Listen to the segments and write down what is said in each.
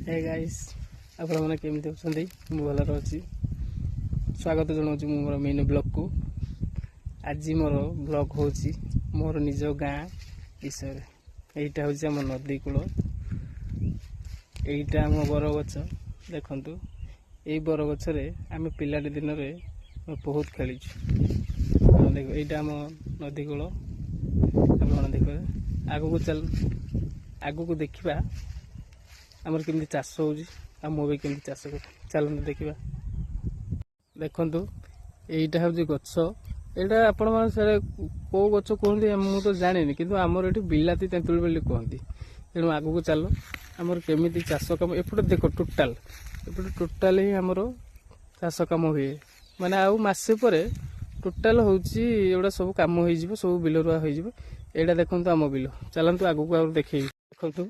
ହେ guys, ଆପଣମାନେ କେମିତି ଅଛନ୍ତି? ମୁଁ ଭଲରେ ଅଛି। ସ୍ୱାଗତ ଜଣାଉଛି ମୁଁ ମୋର ମିନି ବ୍ଲଗ୍କୁ। ଆଜି ମୋର ବ୍ଲଗ୍ ହେଉଛି ମୋର ନିଜ ଗାଁ ବିଷୟରେ। ଏଇଟା ହେଉଛି ଆମ ନଦୀ କୂଳ। ଏଇଟା ଆମ ବରଗଛ। ଦେଖନ୍ତୁ, ଏଇ ବରଗଛରେ ଆମେ ପିଲାଟି ଦିନରେ ବହୁତ ଖେଳିଛୁ। ଆପଣ ଦେଖ, ଏଇଟା ଆମ ନଦୀ କୂଳ। ଆପଣମାନେ ଦେଖିବେ। ଆଗକୁ ଚାଲ, ଆଗକୁ ଦେଖିବା ଆମର କେମିତି ଚାଷ ହେଉଛି ଆଉ ମୁଁ ବି କେମିତି ଚାଷ କରେ। ଚାଲନ୍ତୁ ଦେଖିବା। ଦେଖନ୍ତୁ, ଏଇଟା ହେଉଛି ଗଛ। ଏଇଟା ଆପଣମାନେ ସେଟା କେଉଁ ଗଛ କୁହନ୍ତି ମୁଁ ତ ଜାଣିନି, କିନ୍ତୁ ଆମର ଏଠି ବିଲାତି ତେନ୍ତୁଳି ବୋଲି କୁହନ୍ତି। ତେଣୁ ଆଗକୁ ଚାଲ, ଆମର କେମିତି ଚାଷ କାମ। ଏପଟେ ଦେଖ, ଟୋଟାଲ ଏପଟେ ଟୋଟାଲ ହିଁ ଆମର ଚାଷ କାମ ହୁଏ। ମାନେ ଆଉ ମାସେ ପରେ ଟୋଟାଲ ହେଉଛି ଏଗୁଡ଼ା ସବୁ କାମ ହେଇଯିବ, ସବୁ ବିଲ ରୁଆ ହେଇଯିବ। ଏଇଟା ଦେଖନ୍ତୁ ଆମ ବିଲ। ଚାଲନ୍ତୁ, ଆଗକୁ ଆଉ ଦେଖେଇବି। ଦେଖନ୍ତୁ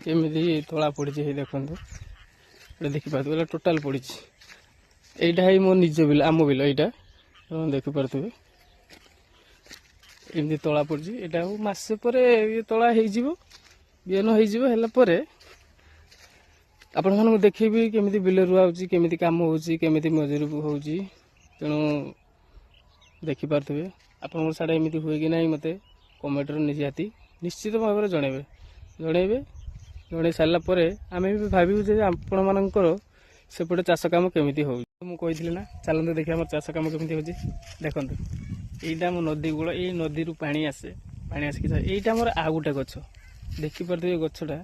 କେମିତି ତଳା ପଡ଼ିଛି। ହେଇ ଦେଖନ୍ତୁ, ଏଇଟା ଦେଖିପାରୁଥିବେ, ଏଇଟା ଟୋଟାଲ ପଡ଼ିଛି। ଏଇଟା ହେଇ ମୋ ନିଜ ବିଲ, ଆମ ବିଲ ଏଇଟା। ଆପଣ ଦେଖିପାରୁଥିବେ, ଏମିତି ତଳା ପଡ଼ିଛି। ଏଇଟା ଆଉ ମାସେ ପରେ ଇଏ ତଳା ହେଇଯିବ, ବିହନ ହେଇଯିବ। ହେଲା ପରେ ଆପଣମାନଙ୍କୁ ଦେଖେଇବି କେମିତି ବିଲ ରୁଆ ହେଉଛି, କେମିତି କାମ ହେଉଛି, କେମିତି ମଜୁରୀ ହେଉଛି। ତେଣୁ ଦେଖିପାରୁଥିବେ, ଆପଣଙ୍କର ସାଡ଼େ ଏମିତି ହୁଏ କି ନାହିଁ ମୋତେ କମେଣ୍ଟରେ ନିହାତି ନିଶ୍ଚିତ ଭାବରେ ଜଣାଇବେ। ଜଣାଇ ସାରିଲା ପରେ ଆମେ ବି ଭାବିବୁ ଯେ ଆପଣମାନଙ୍କର ସେପଟେ ଚାଷ କାମ କେମିତି ହେଉଛି। ମୁଁ କହିଥିଲି ନା, ଚାଲନ୍ତୁ ଦେଖିବା ଆମର ଚାଷ କାମ କେମିତି ହେଉଛି। ଦେଖନ୍ତୁ, ଏଇଟା ଆମ ନଦୀ କୂଳ। ଏଇ ନଦୀରୁ ପାଣି ଆସେ। ପାଣି ଆସିକି ଏଇଟା ଆମର ଆଉ ଗୋଟେ ଗଛ। ଦେଖିପାରୁଥିବେ ଗଛଟା।